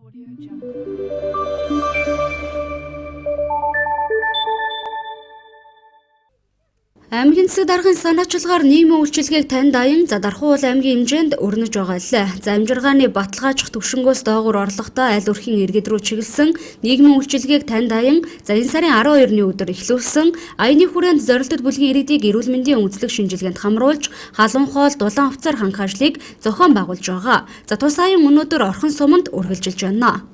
Audio Jungle. Аймгийн засаг даргын санаачилгаар нийгмийн үйлчилгээг танд аян за Дархуул аймгийн хэмжээнд өрнөж байгаа лээ. За амжиргааны баталгаажих төвшнгөөс доогуур орлоготой аль өрхийн иргэд рүү чиглэсэн нийгмийн үйлчилгээг танд аян за энэ сарын 12-ны өдөр эхлүүлсэн аяны хүрээнд зорилтод бүлгийн иргэдийг эрүүл мэндийн үзлэг шинжилгээнд хамруулж халуун хоол, дулаан хувцаар хангах ажлыг зохион байгуулж байгаа. За тус аян өнөөдөр Орхон суманд үргэлжилж байна.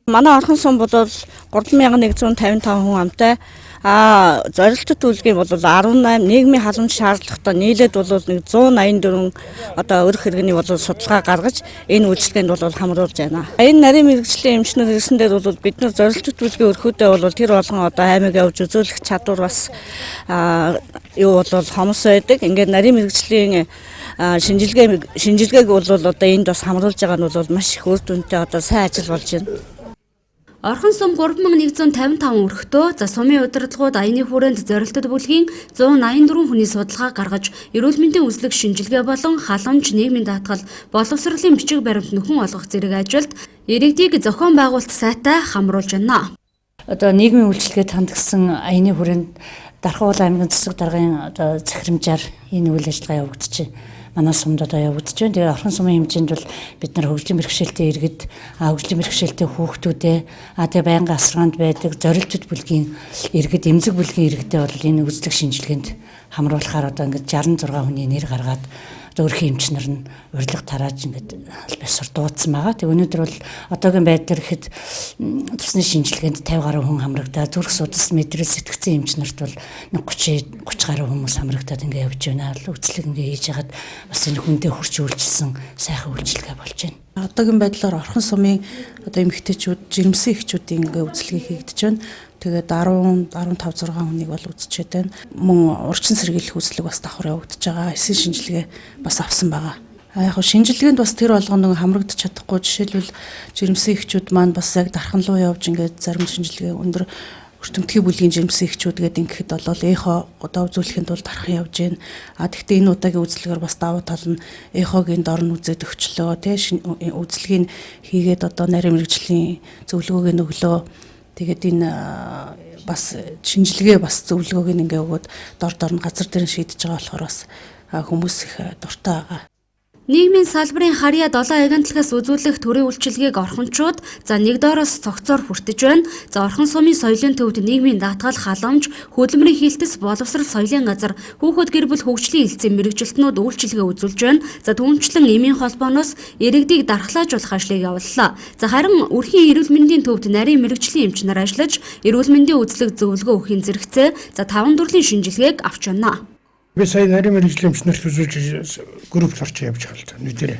Манай Орхон сум бол 3155 хүн амтай. А зорилттой бүлгийн бол 18 нийгмийн халамж шаардлагатай нийлээд бол нэг 184 одоо өрх хэргэний бол судалгаа гаргаж энэ үйлчилгээнд бол хамруулж байна. Энэ нарийн мэргэжлийн эмчнэр ирсэн дээр бол бид нар зорилттой бүлгийн өрхүүдээ бол тэр болгон одоо аймаг явж үзүүлэх чадвар бас юу бол хомс байдаг. Ингээд нарийн мэргэжлийн шинжилгээг бол одоо энд бас хамруулж байгаа нь бол маш их үр дүнтэй одоо сайн ажил болж байна. Орхон сум 3155 өрхтөө за сумын удирдлагууд аяны хүрээнд зорилтод бүлгийн 184 хүний судалгаа гаргаж эрүүл мэндийн үзлэг шинжилгээ болон халамж нийгмийн даатгал боловсролын бичиг баримт нөхөн олгох зэрэг ажилд иргэдийг зохион байгуулалт сайтай хамруулж байна. Одоо нийгмийн үйлчилгээд хандгасан аяны хүрээнд Дархуул аймгийн засаг даргын одоо захирамжаар энэ үйл ажиллагаа явагдаж манай сумд одоо явагдаж байна. Тэгээд Орхон сумын хэмжээнд бол бид нар хөгжлийн бэрхшээлтэй иргэд, хөгжлийн бэрхшээлтэй хүүхдүүдээ, тэгээ байнгын асаргаанд байдаг зорилтод бүлгийн иргэд, эмзэг бүлгийн иргэдээ бол энэ үзлэг шинжилгээнд хамруулахаар одоо ингээд 66 хүний нэр гаргаад одоо өрхийн эмч нар нь урилга тарааж ингээд аль бисаар дуудсан байгаа. Тэг өнөөдөр бол одоогийн байдлаар ихэд цусны шинжилгээнд 50 гаруй хүн хамрагдаа, зүрх судас мэдрэл сэтгцэн эмч нарт бол 30 гаруй хүмүүс хамрагдаад ингээд явж байна. Үзлэг ингээд хийж хагаад бас энэ хүндээ хурц үйлчилсэн сайхан үйлчилгээ болж байна. Одоогийн байдлаар Орхон сумын одоо эмэгтэйчүүд, жирэмсэн эхчүүдийн ингээ үзлэгийг хийгдэж байна. Тэгээд 10 15 6 хүнийг бол үзчихэд байна. Мөн урчин сэргийлэх үзлэг бас давхар явагдаж байгаа. Эсийн шинжилгээ бас авсан байгаа. А яг шинжилгээнд бас тэр болгоно нэг хамрагдаж чадахгүй. Жишээлбэл жирэмсэн эхчүүд маань бас яг дархан руу явж ингээд зарим шинжилгээ өндөр өртөмтгий бүлгийн жирэмсэн эхчүүд гэдэг ингэхэд бол эхо одоо үзүүлэхийн тулд дархан явж гин. А тэгвэл энэ удаагийн үзлэгээр бас давуу тал нь эхогийн дор нь үзээд өгчлөө тий үзлэгийг хийгээд одоо нарийн мэргэжлийн зөвлөгөөг нь өглөө. Тэгээд энэ бас шинжилгээ бас зөвлөгөөг нь ингээ өгөөд дор дор нь газар дээр нь шийдэж байгаа болохоор бас хүмүүс их дуртай байгаа. Нийгмийн салбарын харьяа 7 агентлагаас үзүүлэх төрийн үйлчилгээг орхончууд за нэг доороос цогцоор хүртэж байна. За Орхон сумын соёлын төвд нийгмийн даатгал, халамж, хөдөлмөрийн хилтэс, боловсрол соёлын газар, хүүхэд гэр бүл хөгжлийн хэлтсийн мэргэжилтнүүд үйлчилгээ үзүүлж байна. За түүнчлэн эмийн холбооноос иргэдийг дархлаажуулах ажлыг явууллаа. За харин өрхийн эрүүл мэндийн төвд нарийн мэргэжлийн эмч нар ажиллаж эрүүл мэндийн үзлэг зөвлөгөө өгөхийн зэрэгцээ за 5 төрлийн шинжилгээг авч байна. Би сая нарийн мэргэжлийн эмч нарт үзүүлж групп орч явж байгаа л та нүдэрээ.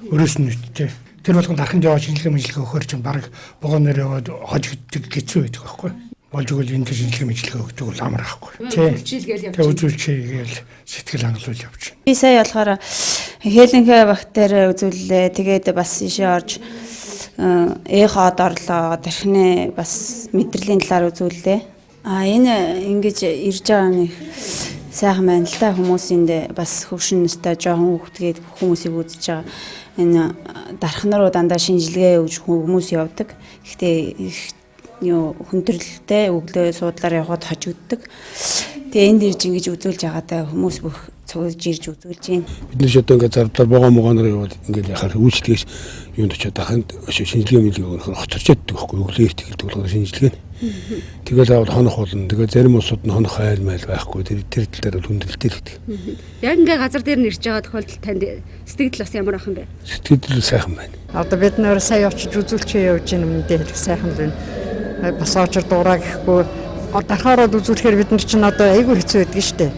Өрөөс нь нүдтэй. Тэр болгонд дарханд яваад шинжилгээ мжилгээ өгөхөр чинь баг вагоноор яваад хожигддаг хэцүү байдаг байхгүй. Болж өгвөл энэ шинжилгээ мжилгээ өгдөг бол амар ахгүй. Үзүүлчихгээл явж. Тэг үзүүлчихгээл сэтгэл хангалуул явж. Би сая болохоор хээлэнхээ бактери үзүүллээ. Тэгээд бас ийшээ орж эход орлоо. Тархины бас мэдрэлийн талаар үзүүллээ. А энэ ингэж ирж байгаа нэг сайхан байна л та хүмүүс энд бас хөвшин настай жоохон хүүхдгээд хүмүүсийг үзэж байгаа. Энэ дархан руу дандаа шинжилгээ өгж хүмүүс явдаг. Гэхдээ их юу хүндрэлтэй өглөө суудлаар явхад хожигддаг. Тэгээ энд ирж ингэж үзүүлж байгаадаа хүмүүс бүх цуглаж ирж үзүүлж байна. Бид нар ч одоо ингээд зардлаар богоо могооноор яваад ингээд яхаар үйлчлэгээс юунд очиод дахинд шинжилгээ мэлгээ өгөхөр хоцорч яддаг байхгүй өглөө эрт эхэлдэг болохоор шинжилгээ нь. Тэгэл аавал хонох болно. Тэгээ зарим улсууд нь хонох айл майл байхгүй. Тэр тал дээр бол хүндрэлтэй л гэдэг. Яг ингээ газар дээр нь ирж байгаа тохиолдолд танд сэтгэл бас ямар ах юм бэ? Сэтгэл сайхан байна. Одоо бид нөр сая очиж үзүүлчихээ явж гин юм дээр сайхан л байна. Бас очир дуурай гэхгүй дархаараад үзүүлэхээр бид нар чинь одоо айгүй хэцүү байдаг шүү дээ.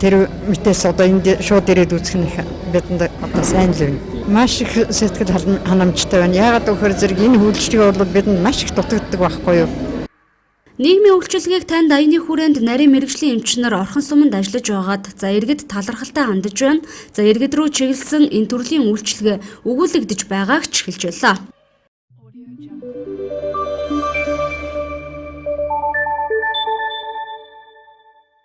Тэр мэтээс одоо энд шууд ирээд үзэх нь бидэнд одоо сайн л байна. Маш их сэтгэл ханамжтай байна. Яагаад гэвэл зэрэг энэ үйлчлэгээ бол бидэнд маш их дутагддаг байхгүй юу? Нийгмийн үйлчилгээг танд аяны хүрээнд нарийн мэргэжлийн эмч нар Орхон суманд ажиллаж байгаад за иргэд талархалтай хандаж байна. За иргэд рүү чиглэсэн энэ төрлийн үйлчилгээ өгүүлэгдэж байгааг ч хэлж байлаа.